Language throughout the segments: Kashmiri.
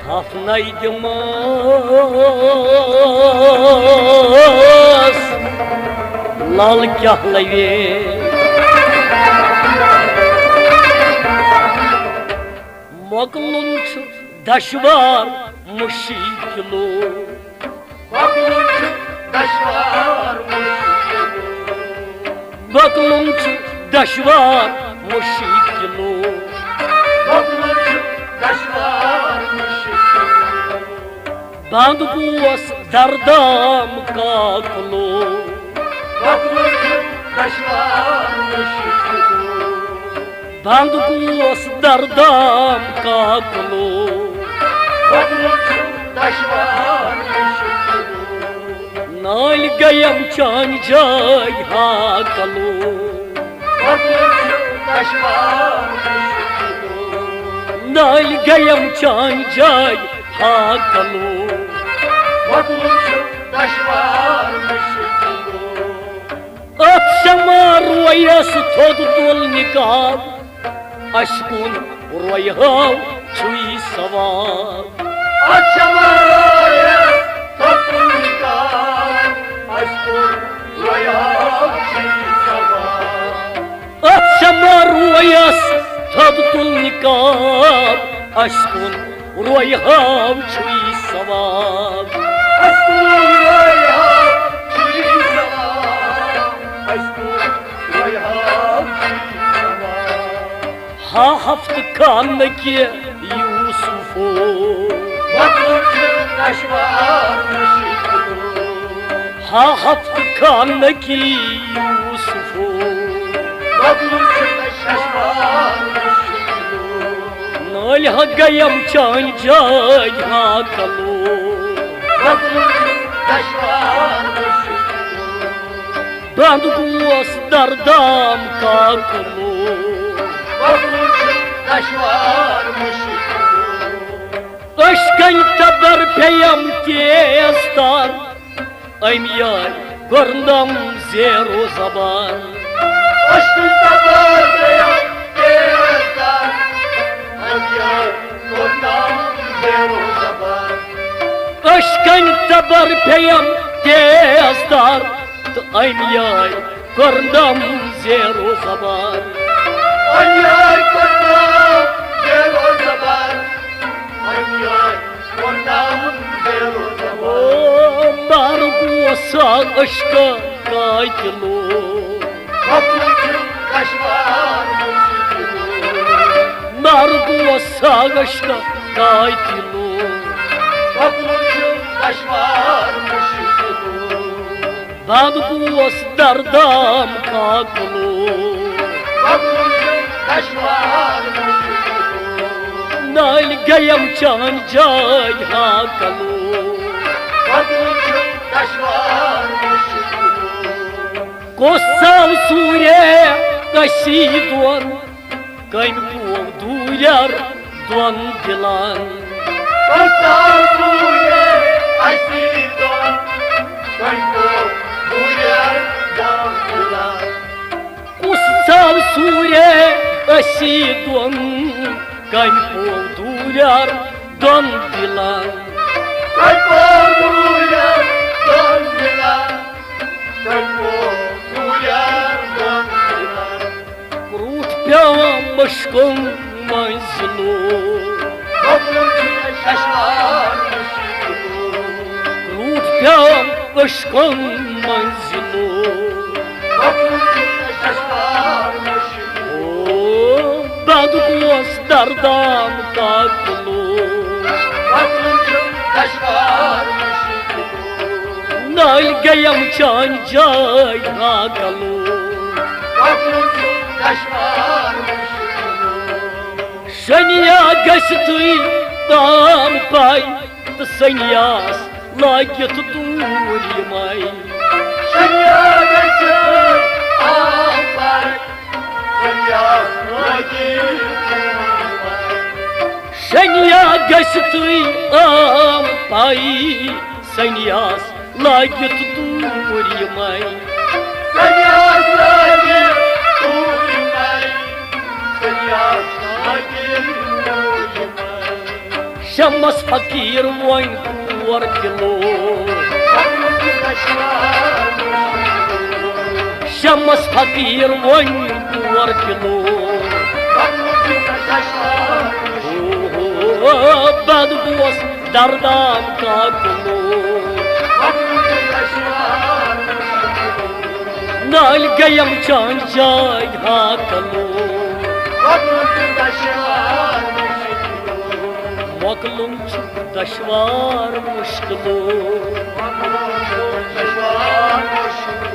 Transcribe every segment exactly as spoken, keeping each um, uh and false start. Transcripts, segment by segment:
افنائی دِمس لال کیٛاہ لوے۔ مۄکلُن چھُ دشوار مُشکِلو۔ مۄکلُن چھُ دشوار مُشکِلو۔ مۄکلُن چھُ دشوار مُشکِلو۔ مۄکلُن چھُ دشوار مُشکِلو۔ بنٛد گوس دردام کاکلو۔ مۄکلُن چھُ دشوار مُشکِلو۔ بنٛد گوس دردام کاکلو۔ مۄکلُن چھُ دشوار مُشکِلو۔ نٲلۍ گٔیم چانہِ جایہِ ہاکلو۔ مۄکلُن چھُ دشوار مُشکِلو۔ نٲلۍ گٔیم چانہِ جایہِ ہاکلو۔ مۄکلُن چھُ دشوار مُشکِلو۔ اتھ شمع رویس تھوٚد تُل نقاب، اسہِ کُن رویہِ ہاو چھُے ثواب۔ اتھ شمع رویس تھوٚد تُل نقاب، اسہِ کُن رویہِ ہاو چھُے ثواب۔ اتھ شمع رویس تھوٚد تُل نقاب، اسہِ کُن رویہِ ہاو چھُے ثواب۔ اسہِ کُن رویہِ ہاو چھُے ثواب۔ اسہِ کُن رویہِ ہاو چھُے ثواب۔ ہا ہفتہٕ کھنٛڈ نہٕ کینٛہہ یوسفو۔ مۄکلُن چھُ دشوار مُشکِلو۔ ہا ہفتہٕ کھنٛڈ نہٕ کینٛہہ یوسفو۔ مۄکلُن چھُ دشوار مُشکِلو۔ نٲلۍ ہا گٔیم چانہِ جایہِ ہاکلو۔ مۄکلُن چھُ دشوار مُشکِلو۔ بنٛد گوس دردام کاکلو۔ مۄکلُن چھُ دشوار مُشکِلو۔ اشکن تبر پیم تیز تر، امی آیہِ کوٚرنم زیر و زبان۔ اشکن تبر پیم تیز تر، امی آیہِ کوٚرنم زیر و زبان۔ اشکن تبر پیم تیز تر، تہٕ امی آیہِ کوٚرنم زیر و زبان۔ امی آیہِ کوٚرنم زیر و زبان۔ امی آیہِ کوٚرنم زیر و زبان۔ او، مارُک اوسا عشقہٕ قاتلو۔ مۄکلُن چھُ دشوار مُشکِلو۔ مارُک اوسا عشقہٕ قاتلو۔ مۄکلُن چھُ دشوار مُشکِلو۔ بنٛد گوس دردام کاکلو۔ مۄکلُن چھُ دشوار مُشکِلو۔ نٲلۍ گٔیم چانہِ جایہِ ہاکلو۔ مۄکلُن چھُ دشوار مُشکِلو۔ کُس ژاو سوٗرے أسی دۄن؟ کٔمۍ پوو دوٗرٮ۪ر دۄن دِلن؟ کُس ژاو سوٗرے اَسی دۄن؟ کٔمۍ پوو دوٗرٮ۪ر دۄن دِلن؟ کُس ژاو سوٗرے أسی دۄن؟ کٔمۍ پوو دوٗرٮ۪ر دۄن دِلن؟ کٔمۍ پوو دوٗرٮ۪ر دۄن دِلن؟ کٔمۍ پوو دوٗرٮ۪ر دۄن دِلن؟ کرٛوٗٹھ پیوم مشکن منزلو۔ مۄکلُن چھُ دشوار مُشکِلو۔ کرٛوٗٹھ پیوم مشکن منزلو۔ مۄکلُن چھُ دشوار مُشکِلو۔ او، بنٛد گوس دردام کاکلو۔ مۄکلُن چھُ دشوار مُشکِلو۔ نٲلۍ گٔیم چانہِ جایہِ ہاکلو۔ مۄکلُن چھُ دشوار مُشکِلو۔ شنیا گژھِ تُہۍ تام پاے تہٕ سنیاس لٲگِتھ دوٗر یِمے۔ شنیا گژھِ تُہۍ تام پاے، سنیاس لٲگِتھ دوٗر یِمے۔ شنیا گژھِ تُہۍ تام پاے، سنیاس لٲگِتھ دوٗر یِمے۔ سنیاس لٲگِتھ دوٗر یِمے۔ سنیاس لٲگِتھ دوٗر یِمے۔ شمس فقیٖر وۄنۍ کور کِلو۔ شمس فقیٖر وۄنۍ کور کِلو۔ او، بد گوس دردام کا کِلو۔ نالۍ گٔیم چانۍ جاے ہا کِلو۔ مۄکلُن چھُ دشوار مُشکِلو۔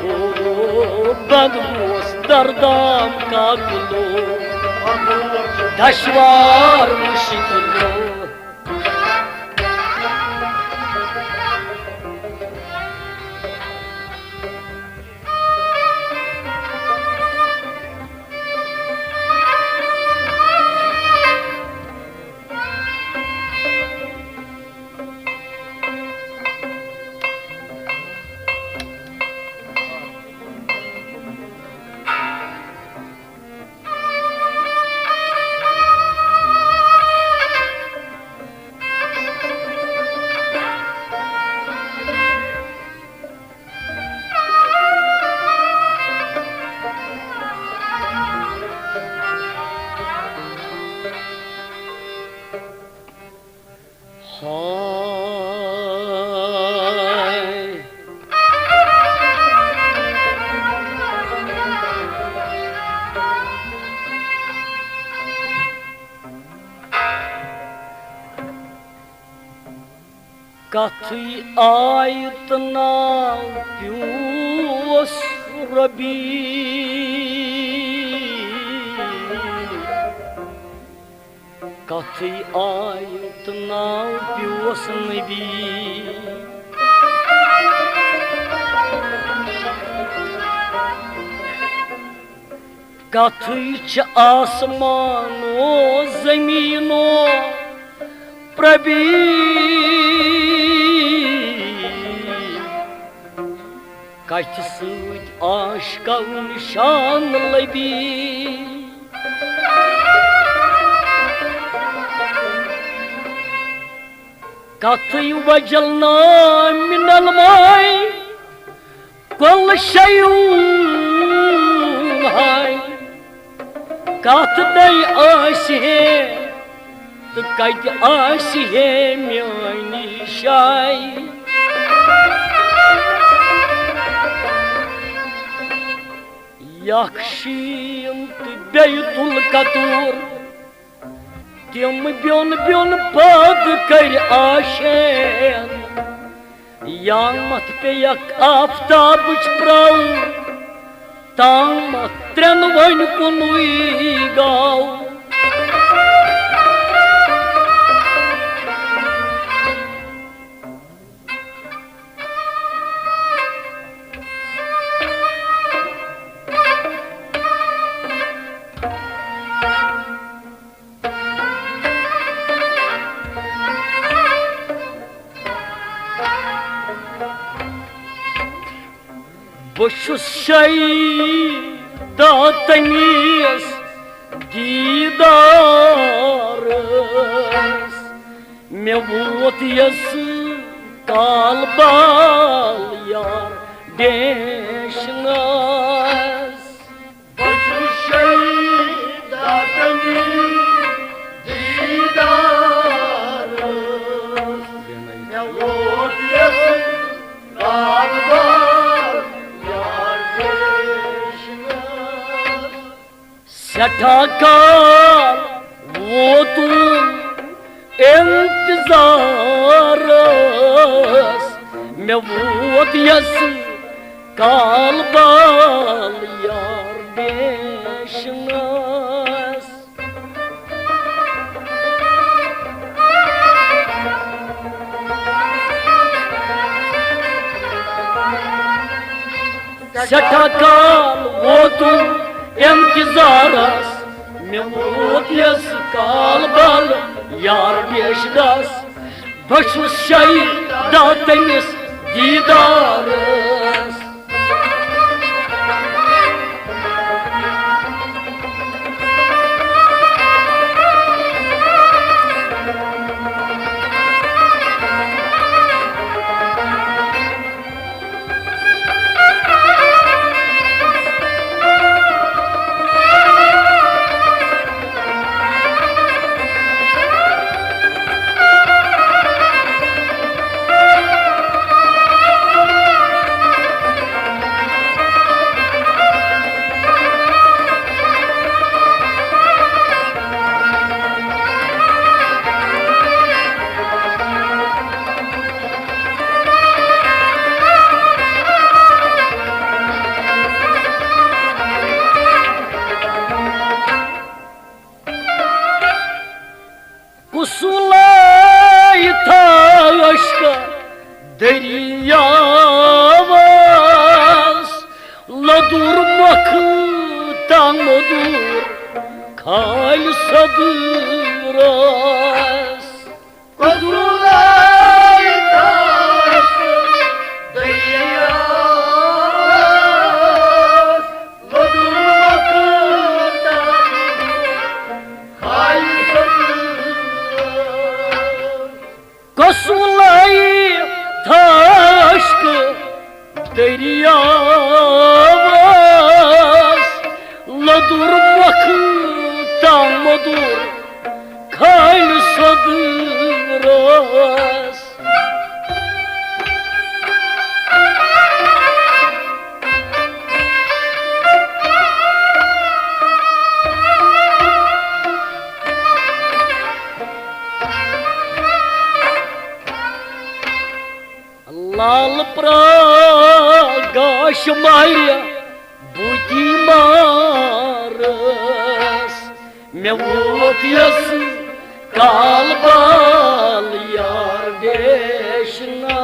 او، بد گوس دردام کا کِلو۔ دشوار مُشکِلو۔ ہاے۔ کتھٕے آیہِ تہٕ ناو پیوس ربی۔ کتھٕے آیہِ تہٕ ناو پیوس نبی۔ کتھٕے چھِ آسمانو زمینو پربی۔ کتھِ سۭتۍ عاشقو نشان لبی۔ کتھٕے وجل نام من الماء کل شیء ہاے۔ کتھ دے آسہِ ہے تہٕ کتہِ آسہِ ہے میٲنۍ جاے۔ یخ شیٖن تہٕ بیٚیہِ تُل کتُر، تِم بیوٚن بیوٚن پٲدٕ کٔرۍ آشین۔ یامتھ پیٚیکھ آفتابٕچ پرٛاو، تامتھ ترٛٮ۪ن وۄنۍ کُنُے گاو۔ بہٕ چھُس شیدا تٔمِس دیٖدارس، مےٚ ووت یَس کال بال یار ڈیشنس۔ بہٕ چھُس شیدا تٔمِس دیٖدارس، مےٚ ووت یَس کال بال یار ڈیشنس۔ سٮ۪ٹھاہ کال ووتُم اِنتظارس، مےٚ ووت یَس کال بال یار ڈیشنس۔ سٮ۪ٹھاہ کال ووتُم اِنتظارس، مےٚ ووت یَس کال بال یار ڈیشنس۔ بہٕ چھُس شیدا تٔمِس دیٖدارس۔ کسُلے تھاشکہٕ دٔریاوس، لۄدُر مۄکھ تام مۄدُر کھالہِ سۄدرس۔ لال پرٛاگاش مارِ بُدھی مارس، مےٚ ووت یَس کال بال یار ڈیشنس۔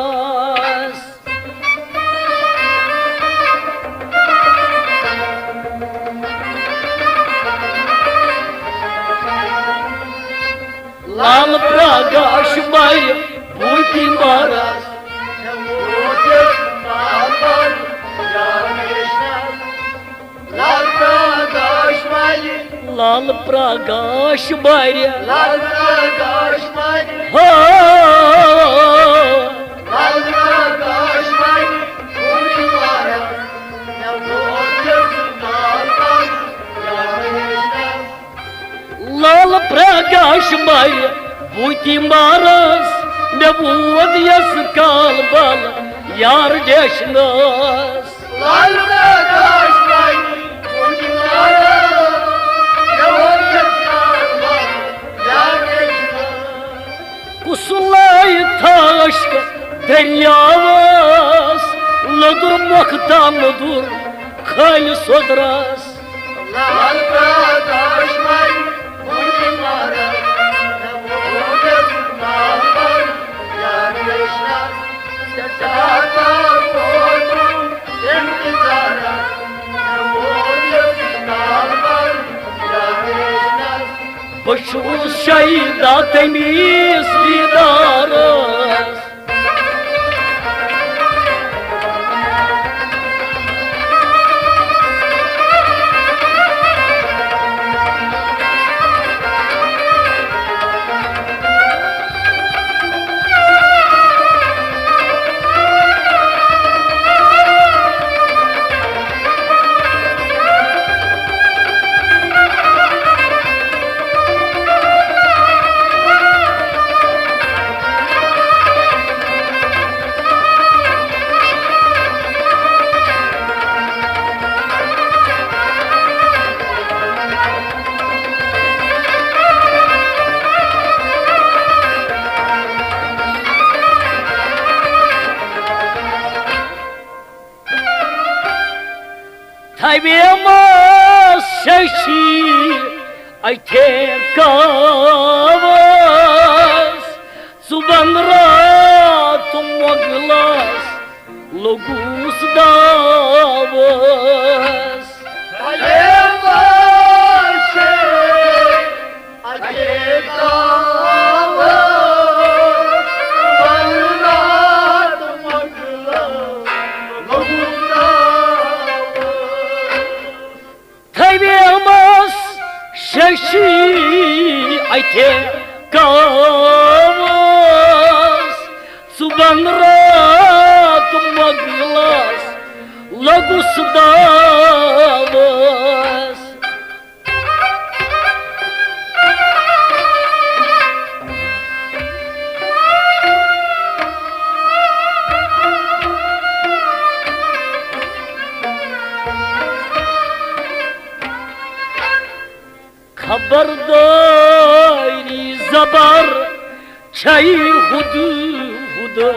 لال پرٛاگاش مارِ بُدھی مارس۔ لال پرٛاگاش مارِ۔ لال پرٛاگاش مارِ۔ لال پرٛاگاش مارِ۔ ہو۔ لال پرٛاگاش مارِ۔ بُدھی مارس۔ لال پرٛاگاش مارِ بُدھی مارس، مےٚ ووت یَس کال بال یار ڈیشنس۔ لال پرٛاگاش مارِ بُدھی مارس، مےٚ ووت یَس کال بال یار ڈیشنس۔ کُسُلے تھاشکہٕ دٔریاوس، لۄدُر مۄکھ تام مۄدُر کھالہِ سۄدرس۔ لال پرٛاگاش مارِ بُدھی مارس، مےٚ ووت یَس کال بال یار ڈیشنس۔ سٮ۪ٹھاہ کال ووتُم اِنتظارس، مےٚ ووت یَس کال بال یار ڈیشنس۔ بہٕ چھُس شیدا تٔمِس دیٖدارس۔ تھاویمس ششی اتھے کاوس، صبحن رات مۄغلس لوٚگُس داوس۔ تھاویمس ششی اتھے کاوس، صبحن رات مۄغلس لوٚگُس داوس۔ تھاویمس ششی اتھے کاوس، صبحن رات مۄغلس لوٚگُس داوس۔ خبرداری زبر چھے ہُدہُدس،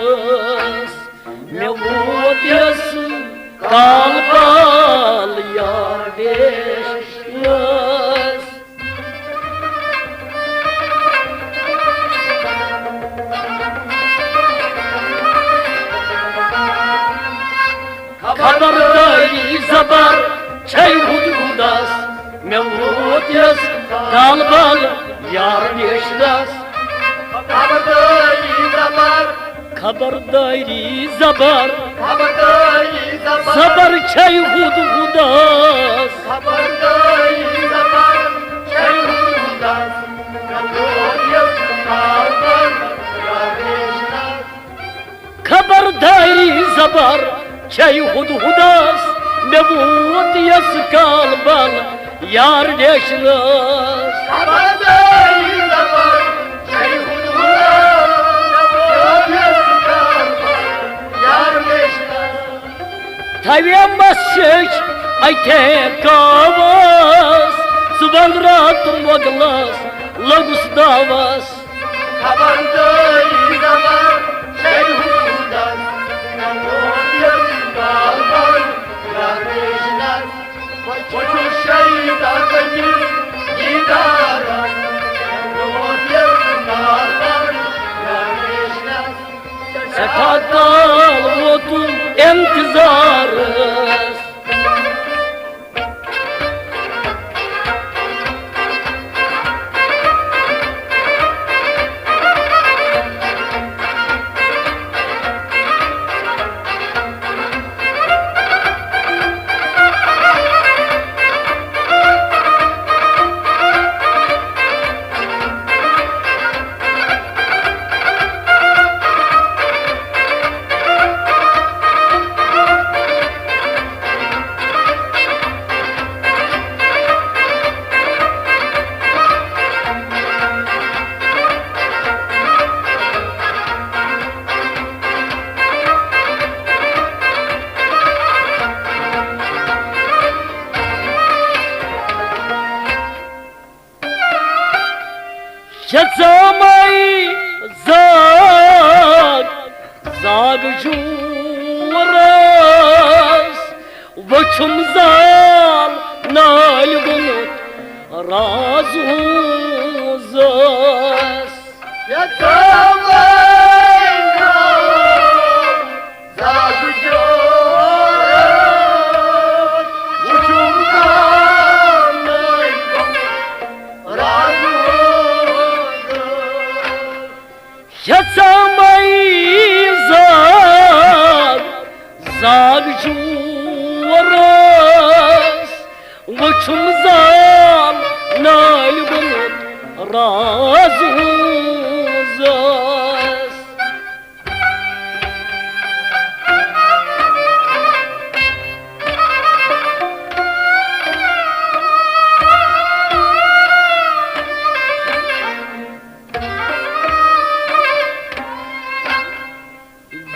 مےٚ ووت یَس کال بال یار ڈیشنس۔ خبرداری زبر چھے ہُدہُدس، مےٚ ووت یَس کال بال یار ڈیشنس۔ خبرداری زبر، خبرداری زبر، خبرداری زبر، زبر چھے ہُدہُدس۔ خبرداری زبر چھے ہُدہُدس، مےٚ ووت یَس کال بال یار ڈیشنس۔ خبر چھے ہُد ہُدس، مےٚ ووت یس کال بل یار ڈیشنس۔ خبرداری خبر چھے ہُد ہُدس، مےٚ ووت یس کال بل یار ڈیشنس۔ تھویمس شیش اتھے کاوس، صبحن رات مۄغلس لوٚگُس داوس۔ خبرداری خبر چھے ہُد ہُدس، مےٚ ووت یس کال بل یار ڈیشنس۔ بہٕ چھُس شہید آدمس دیدارس، مےٚ ووت یس کال بل یار ڈیشنس۔ سٮ۪ٹھاہ کال ووتُم انتظارس۔ شیٚژامے زاگ، زاگ جورس، وُچھُم زال نالہِ گوٚمُت راز ہُنٛزس۔ شیٚژامے زاگ، زاگ جورس، وُچھُم زال نالہِ گوٚمُت راز ہُنٛزس۔ شیٚژامے زاگ، زاگ جورس، وُچھُم زال نالہِ گوٚمُت راز ہُنٛزس۔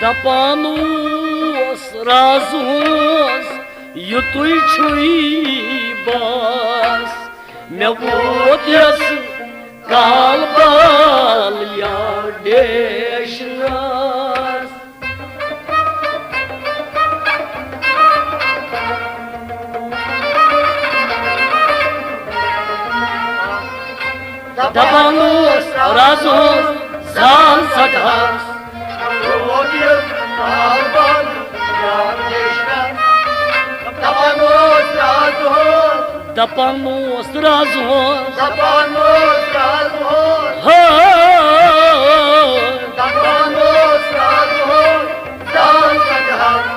دپان اوس راز ہُنٛز یُتُے چھُے بس، مےٚ ووت یس کال بال یا ڈیشنس۔ دپان اوس رازُن زال ژٹہس۔ دپان اوس رازُن۔ ہو۔ دپان اوس رازُن زال ژٹہس،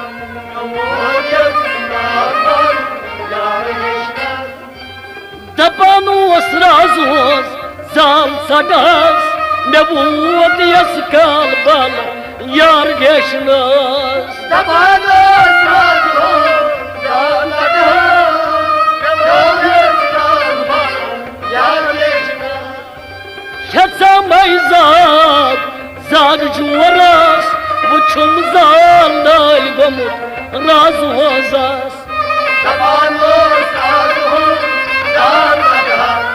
مےٚ ووت یس کال بل یار ڈیشنس۔ دپان اوس رازُن زال ژٹہس، مےٚ ووت یس کال بل یار ڈیشنس۔ ہیژامے زاگ، زاگ جورس، وُچھُم زال نالہِ گوٚمُت راز ہوزس۔ دپان اوس رازُن زال ژٹہس،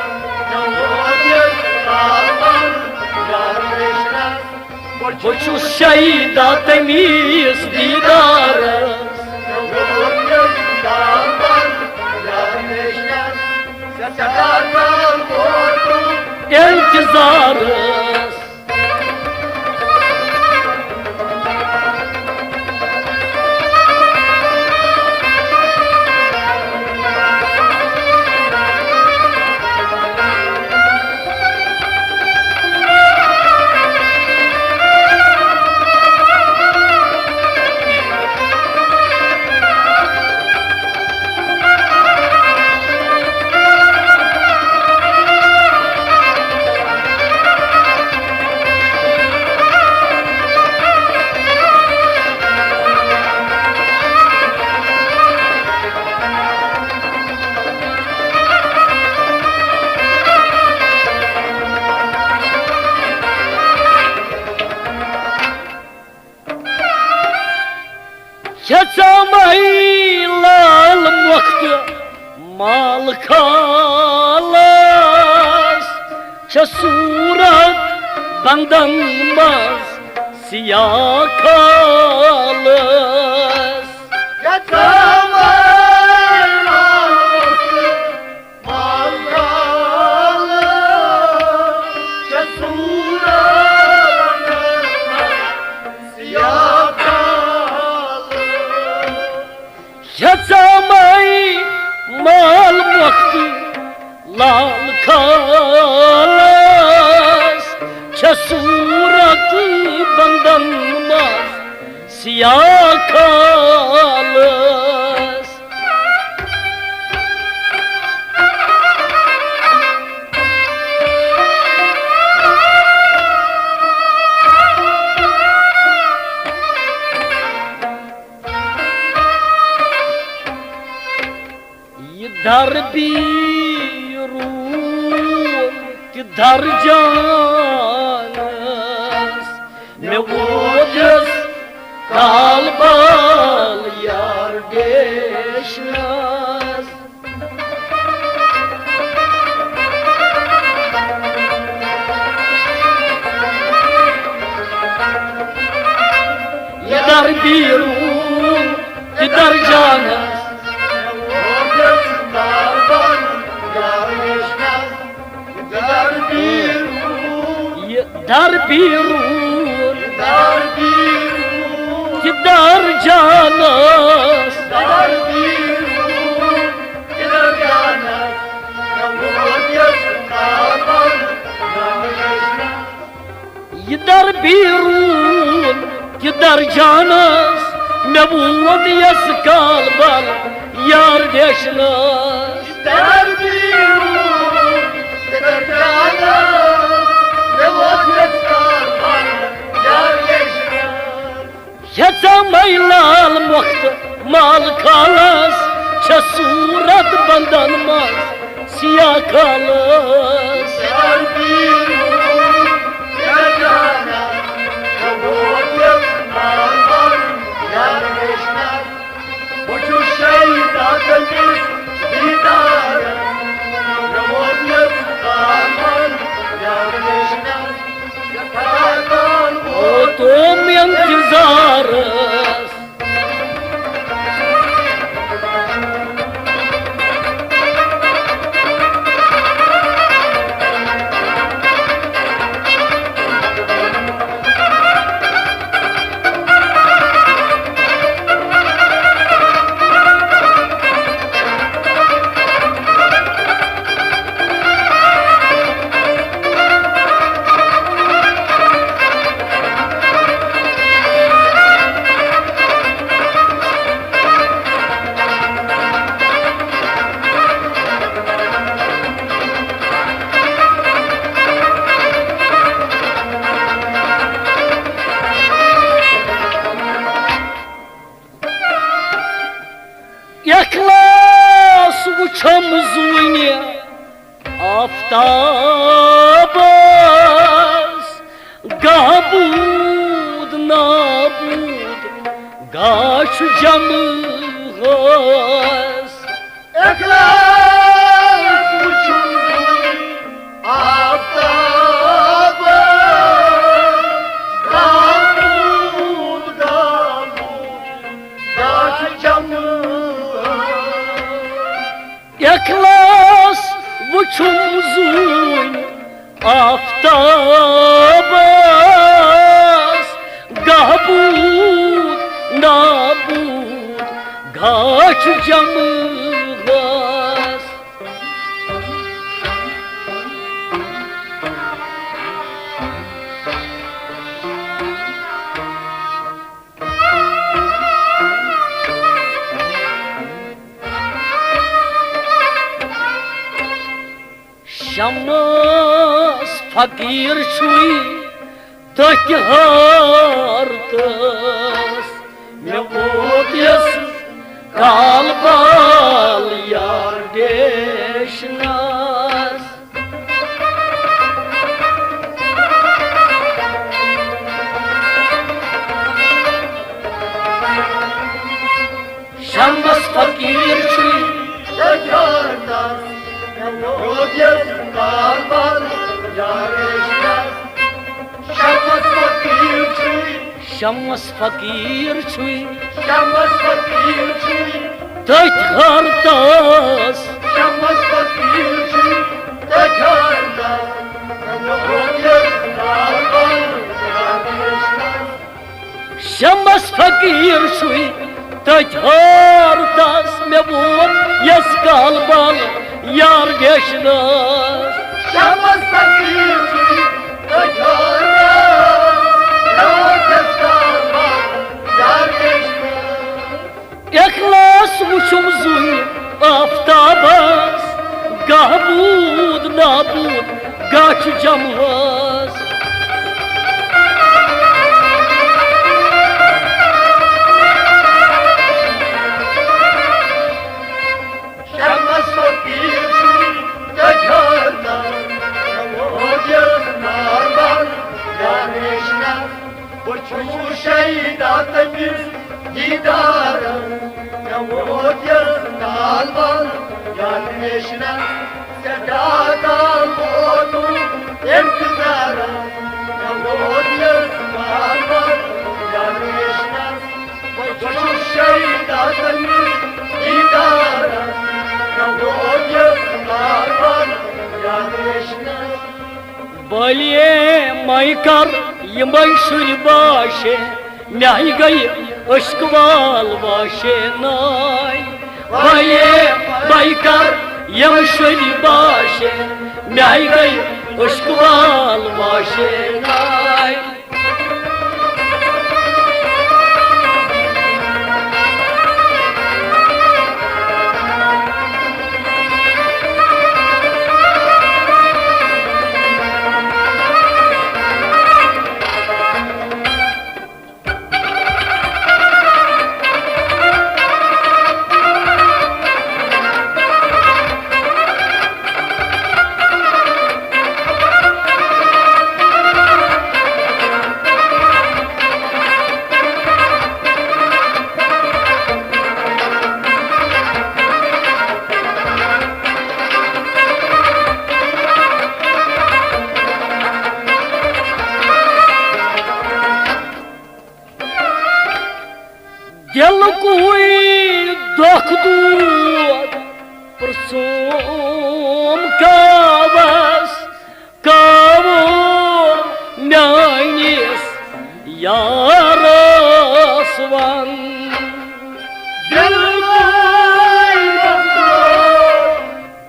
مےٚ ووت یس کال بل یار ڈیشنس۔ بہٕ چھُس شیدا تٔمِس دیٖدارس۔ مےٚ ووت یس کال بل یار ڈیشنس۔ سٮ۪ٹھاہ کال ووتُم انتظارس۔ کھژامے لال مۄختہٕ مال کھالس، چھےٚ صوٗرت بندن منٛز سیاہ کھالس۔ کھژامے لال مۄختہٕ مال کھالس، چھےٚ صوٗرت بندن منٛز سیاہ کھالس۔ کھژامے مال مۄختہٕ لال کھالس، چھےٚ صوٗرت بندن منٛز سیاہ کھالس۔ یہِ در بیرون تہِ در جانس، مےٚ ووت یس کال بال یار ڈیشنس۔ یہِ در بیرون تہِ در جانس۔ یہِ در بیرون تہِ در جانس۔ یہِ در بیرون تہِ در جانس، مےٚ ووت یس کال بال یار ڈیشنس۔ در بیرون تہِ در جانس، مےٚ ووت یس کال بال یار ڈیشنس۔ کھژامے لال مۄختہٕ مال کھالس، چھےٚ صوٗرت بندن منٛز سیاہ کھالس۔ بہٕ چھُس شیطان سٕنٛدِس دیٖدارس، مےٚ ووت یس کال بال یار ڈیشنس۔ ووتُم انتظارس۔ اخلاص وُچھم زوٗنہِ آفتابس، گاہ بود نابود، گاہ چھُ جمہس۔ اخلاص وُچھُن آفتابس، گاہ بود، گاہ بود، گاہ چھُ جمہس۔ اخلاص وُچھُم زوٗنہِ آفتابس، گاہ بود نابود، گاہ چھُ جمہس۔ شمس فقیٖر چھُے تٔتھۍ حٲرتس، مےٚ ووت یس کال بال یار ڈیشنس۔ شمس فقیر چھُے۔ تہٕ جانس مےٚ ووت یہِ کال بل یار عشقس۔ شمس فقیر چھُے۔ شمس فقیر چھُے۔ شمس فقیر چھُے۔ تٔتھۍ ہرتس۔ شمس فقیر چھُے۔ تٔتھۍ ہرتس۔ مےٚ ووت یہِ کال بل یار عشقس۔ شمس فقیر چھُے تٔتھۍ ہرتس، مےٚ ووت یس کال بل یار ویشنس۔ شمس فقیر چھُے تٔتھۍ ہرتس، مےٚ ووت یس کال بل یار ویشنس۔ اخلاص وُچھُم زُے آفتابس، گاہ بود نابود، گاہ چھُ جمہس۔ شمس فقیر چھُے تہٕ جانس، مےٚ ووت یہِ کال بل یار ویشنس۔ بہٕ چھُس شیدا تٔمِس دیٖدارس، مےٚ ووت یہِ کال بل یاد ویشنس۔ سٮ۪ٹھاہ کال ووتُم اِنتظارس، مےٚ ووت یہِ کال بل یاد ویشنس۔ بہٕ چھُس شیدا تٔمِس دیٖدارس، مےٚ ووت یہِ کال بل یاد ویشنس۔ بلیے مے کر یمے شُرۍ باشے، مےٚ گٔے عشق وال واشے ناے۔ بلیے مے کر یمے شُرۍ باشے، مےٚ گٔے عشق وال واشے ناے۔ دِلکُے دۄکھ دود پرٛژھوم کاوس، کاوو میٲنِس یارس ون۔ دِلکُے دۄکھ دود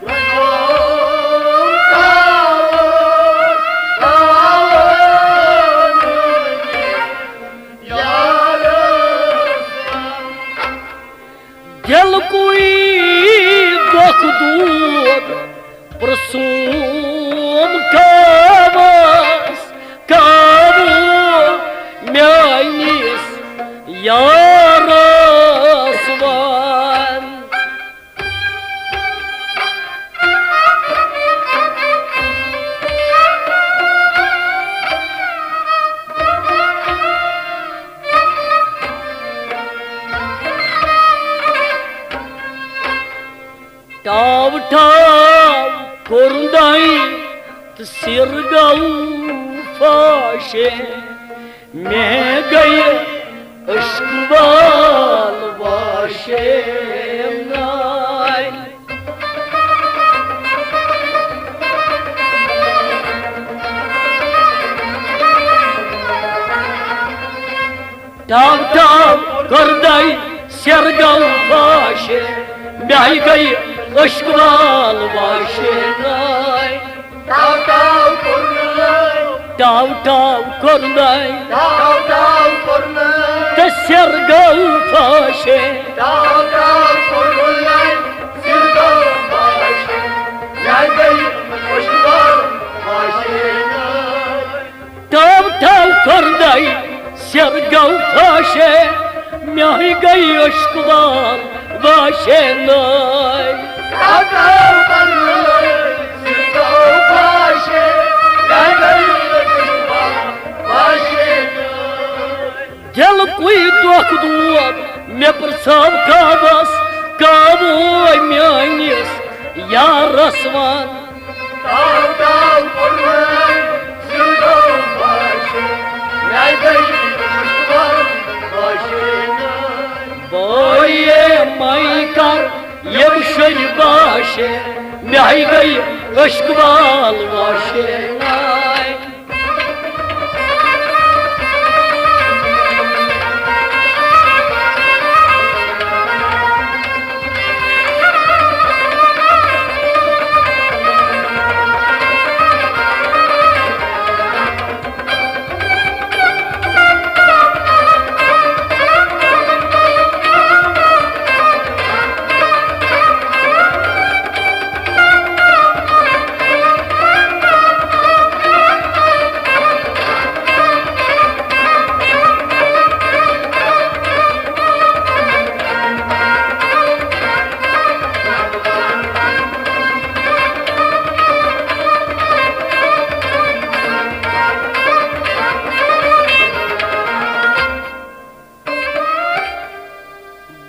پرٛژھوم کاوس، کاوو میٲنِس یارس ون۔ دِلکُے دۄکھ دود پرٛژھوم کاوس، کاوو میٲنِس یارس ون۔ ٹاو ٹاو کوٚرُن دانہِ تہٕ سِر گوٚو فاشے۔ مےٚ گٔیہِ عشق وال واشے ناے۔ ٹاو ٹاو کوٚر دانہِ سِر گوٚو فاشے، مےٚ گٔیہِ عشق وال واشے ناے۔ ٹاو ٹاو کوٚرنَے۔ ٹاو ٹاو کوٚرنَے۔ ٹاو ٹاو کوٚرنَے۔ تہٕ سِر گوٚو فاشے۔ ٹاو ٹاو کوٚرنَے۔ سِر گوٚو فاشے۔ مےٚ گٔیہِ عشق وال واشے ناے۔ ٹاو ٹاو کوٚرنَے۔ سِر گوٚو فاشے، مےٚ گٔیہِ عشق وال واشے ناے۔ ٹاو ٹاو کوٚرنَے، سِر گوٚو فاشے، مےٚ گٔیہِ عشق وال واشے ناے۔ دِلکُے دۄکھ دود مےٚ پرٛژھاو کعبس، کعبہٕ میٲنِس یارس وَن۔ تاو تاو کوٚرمَے زِندٕ باشے، مےٚ گٔے مُشکِل باشے ناے۔ بٲیے مَے کر یِم شُرۍ باشے، مےٚ گٔے عشق وال واشے ناے۔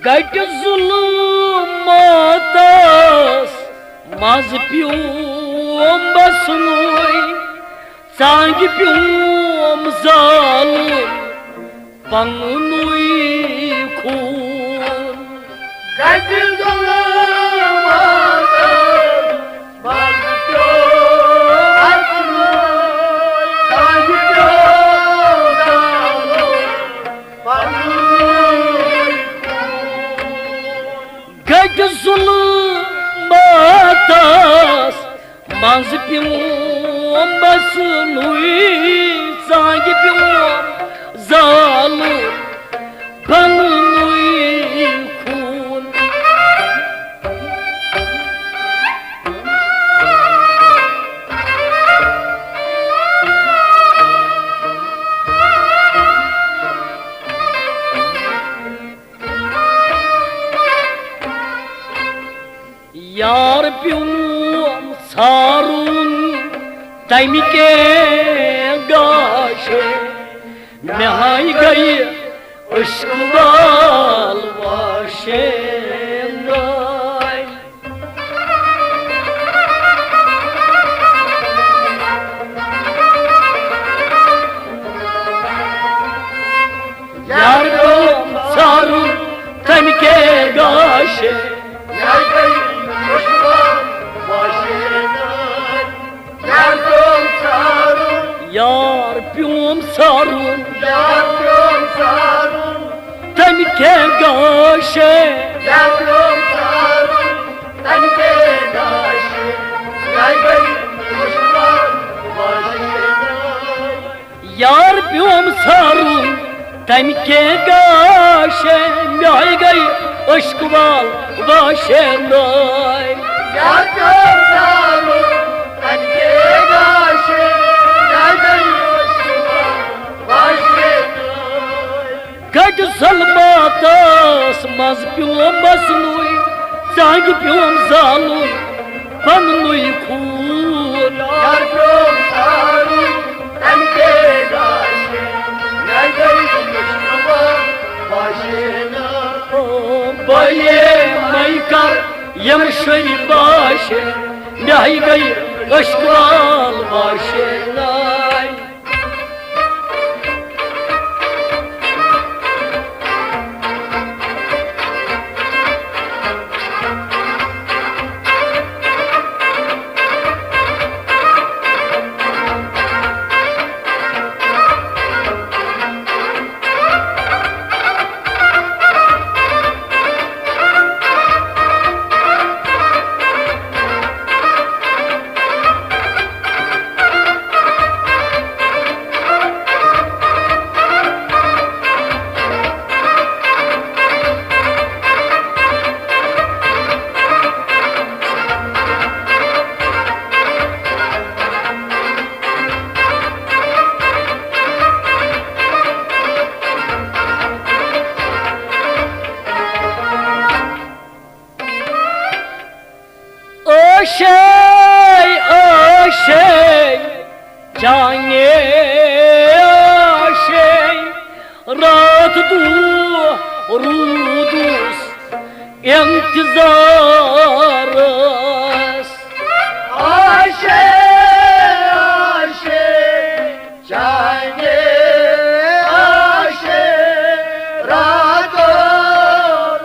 گٹہِ ظلماتس منٛز پیوم بسنُے، ژانگہِ پیوم زالُن پننُے خوٗن۔ گٹہِ ظلماتس منٛز پیوم بسنُے، ژانگہِ پیوم زالُن گٹہِ ظلماتس منٛز پیوم بسنُے، ژانگہِ پیوم زالُن پننُے خوٗن۔ یار پیوم ژھارُن تمہِ کے گاشے، مےٚ ہاے گٔیہِ عشق وال واشے ناے۔ یار پیوم ژھارُن تمہِ کے گاشے، مےٚ گٔے عشق وال واشے ناے۔ یار پیوم ژھارُن، یار پیوم ژھارُن، یار پیوم ژھارُن، تمہِ کے گاشے، یار پیوم ژھارُن، تمہِ کے گاشے، مےٚ گٔے عشق وال واشے ناے۔ یار پیوم ژھارُن تمہِ کے گاشے، مےٚ گٔے عشق وال واشے ناے۔ یار پیوم ژھارُن تمہِ کے گاشے، مےٚ گٔے عشق وال واشے ناے۔ گٹہِ ظلماتس منٛز پیوم بسنُے، ژانگہِ پیوم زالُن پننُے خوٗن۔ یار پیوم ژھارُن تمہِ کے گاشے، مےٚ گٔے عشق وال واشے ناے۔ او بٲیے مَے کر یِم شُرۍ باشے، مےٚ گٔے عشق وال واشے ناے۔ ٲشے، ٲشے، جانے ٲشے، راتھ روٗدُس اِنتظارَس۔ آشے، آشے، چانہِ آشے، راتو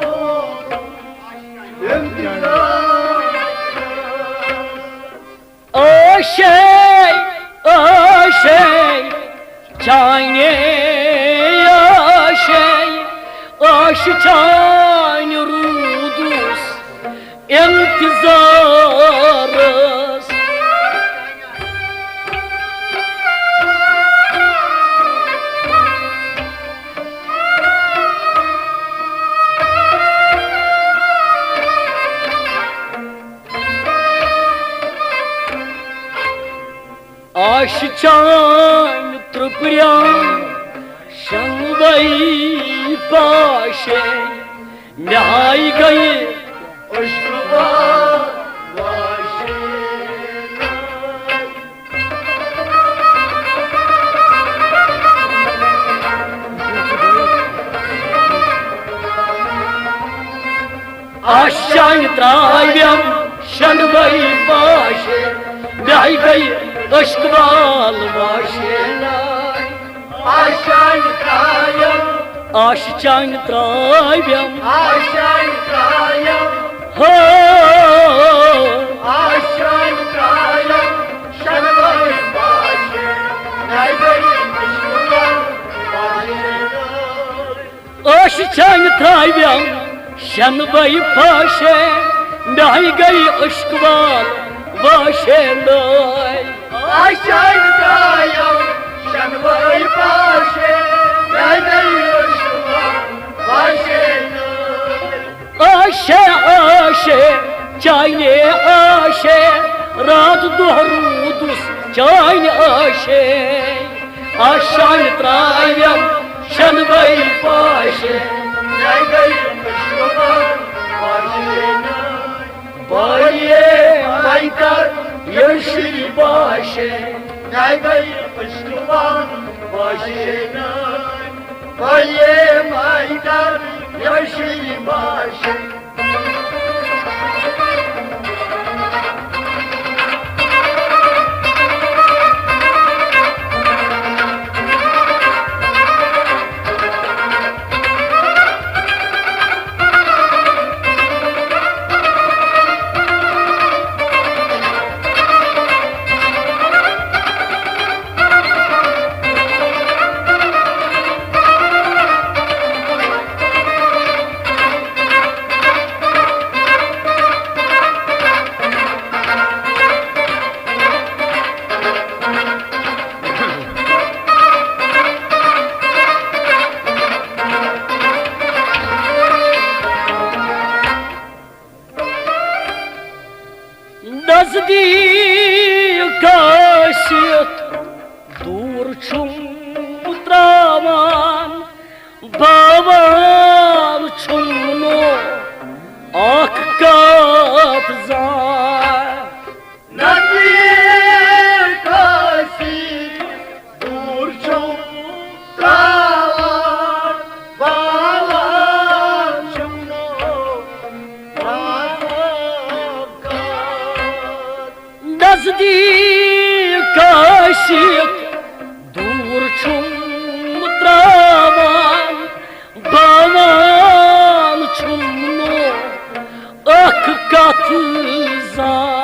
روٗدُس اِنتظارَس۔ آشے، آشے، چانے آشے، آش چانہِ روٗدُس اِنتظارَس۔ آشہِ چانہِ ترٛپرِیان شنوے پاشے، مےٚ ہاے گٔیہِ عشقہٕ واشے۔ آشہِ چانہِ ترٛاوٮ۪م شنوے پاشے، مےٚ گٔے عشق وال واشے۔ آشہِ چانہِ ترٛاوٮ۪م، آشہِ چانہِ ترٛاوٮ۪م، آشہِ چانہِ ترٛاوٮ۪م، ہو۔ آشہِ چانہِ ترٛاوٮ۪م شنوے پاشے، مےٚ گٔے عشق وال واشے۔ آشہِ چانہِ ترٛاوٮ۪م شنوے پاشے، مےٚ گٔے عشق وال واشے نٲے۔ آشہِ چانہِ ترٛاوٮ۪م شنوے پاشے، مےٚ گٔے عشق وال واشے نٲے۔ آشے، آشے، چانے آشے، رات دۄہ روٗدُس چانہِ آشے۔ آشہِ چانہِ ترٛاوٮ۪م شنوے پاشے، مےٚ گٔے عشق وال واشے نٲے۔ بٲیے مایتر یشری باشے، مےٚ گٔے عشق وال واشے نٲے۔ بٲیے مایتر یشری باشے۔ نزدیٖک ٲسِتھ دوٗر چھُم ترٛاوان، باوان چھُم نہٕ اکھ کتھ زانٛہہ۔ نزدیٖک ٲسِتھ دوٗر چھُم ترٛاوان، باوان چھُم نہٕ اکھ کتھ۔ نزدیٖک ٲسِتھ دوٗر چھُم ترٛاوان، باوان چھُم نہٕ اکھ کتھ زانٛہہ۔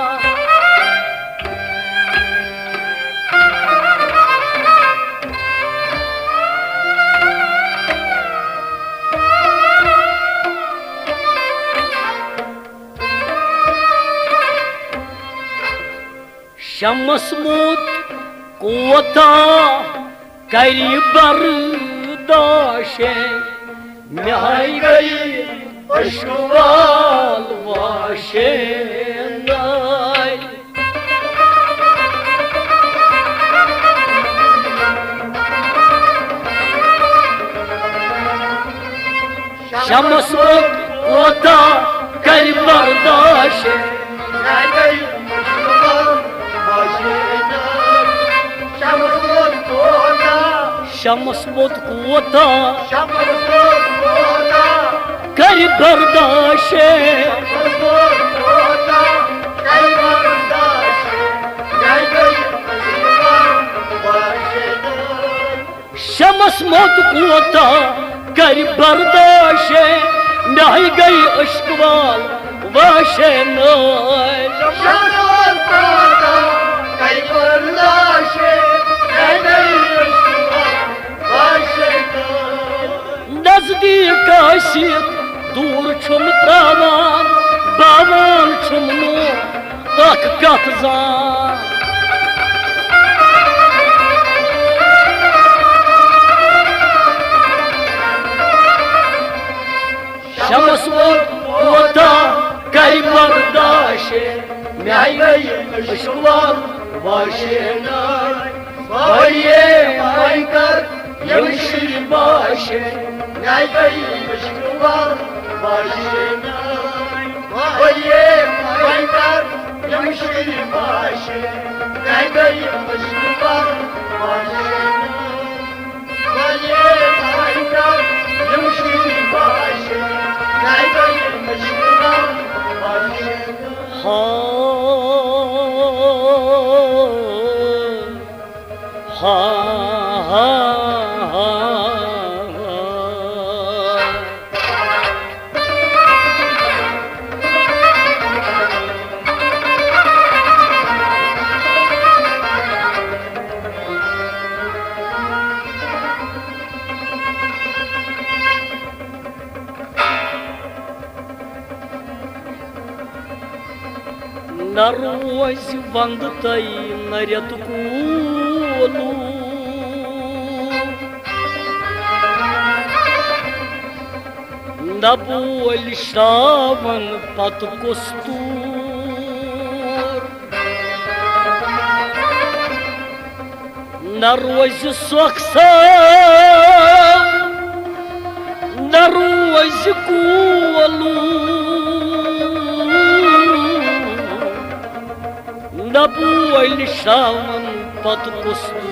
شمس موت کوتاہ کرِ برداشے، مےٚ ہاے گٔے عشق وال واشے ناے۔ شمس ووت کوتاہ کرِ برداش۔ شمس ووت کوتاہ۔ شمس ووت کوتاہ۔ کر برداشے۔ شمس موت کوتاہ کر برداشے، مےٚ گٔے عشق وال واشے نٲے۔ نزدیٖک ٲسِتھ دوٗر چھُم تراوان، باوان چھُم نہٕ اکھ کتھ زان۔ شمس ووت کوتاہ کر برداشے، مےٚ گٔے عشق وال واشے ناے۔ بڑیے وۄنۍ کر یِم شُرۍ باشے، مےٚ گٔے عشق وال واشے ناے۔ بڑیے وۄنۍ کر یِم شُرۍ باشے، مےٚ گٔے عشق وال واشے ناے۔ ہا، ہا، ہا، ہا۔ نہ روزِ ونٛدٕ تۄہہِ نہ رٮ۪تہٕ کوٗلہٕ، نہ بولہِ شراوان پتہٕ کۄستوٗر۔ نہ روزِ سۄکھ سان، نہ روزِ کولوٗر، نہ بولہِ شاوَن پتہٕ کۄستوٗر۔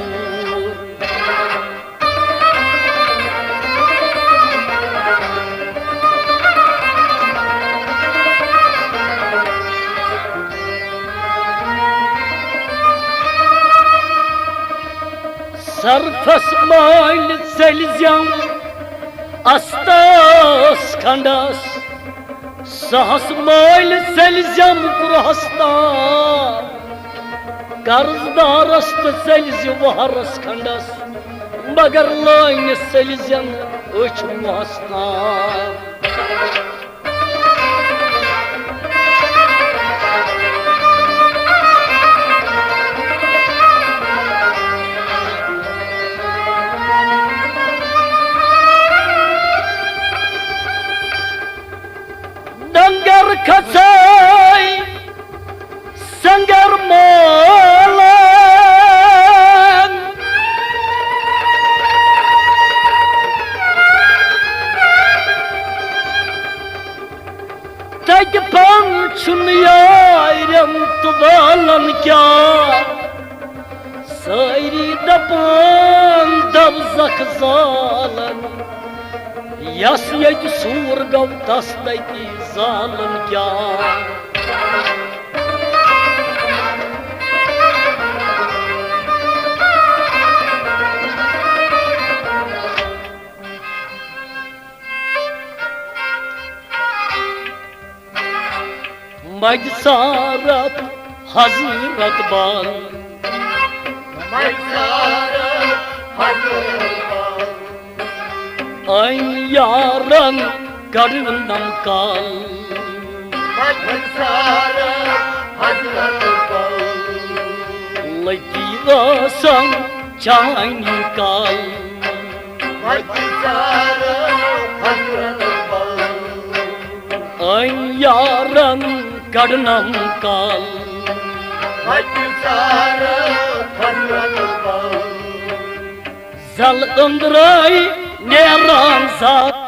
سرفس مٲلۍ ژٔلۍ زٮ۪م استس کھنڈس، سہس مٲلۍ ژٔلۍ زٮ۪م کرٛہس تام۔ قرض دارس تہٕ ژٔلۍ زِ وہرس کھنڈس، مگر لٲنِس ژٔلۍ زٮ۪ن أچھ وہس تام۔ ڈنگر کھژٲے سنگر مولن۔ تتہِ پان چھُنہٕ یارٮ۪ن تہٕ والن کیٛاہ۔ سٲری دپان دوزخ زالن، یس ییٚتہِ سوٗر گوٚو تس تتی زالن کیٛاہ۔ مجسارت حضرت بل۔ مجسارت حضرت بل۔ أمۍ یارن کڑنم کل۔ مجسارت حضرت بل۔ لگی ٲسن چانی کل۔ مجسارت حضرت بل۔ أمۍ یارن کڑنم کل۔ وتہِ ژارٕ حضرت بل۔ زل أنٛدرے نیران زال۔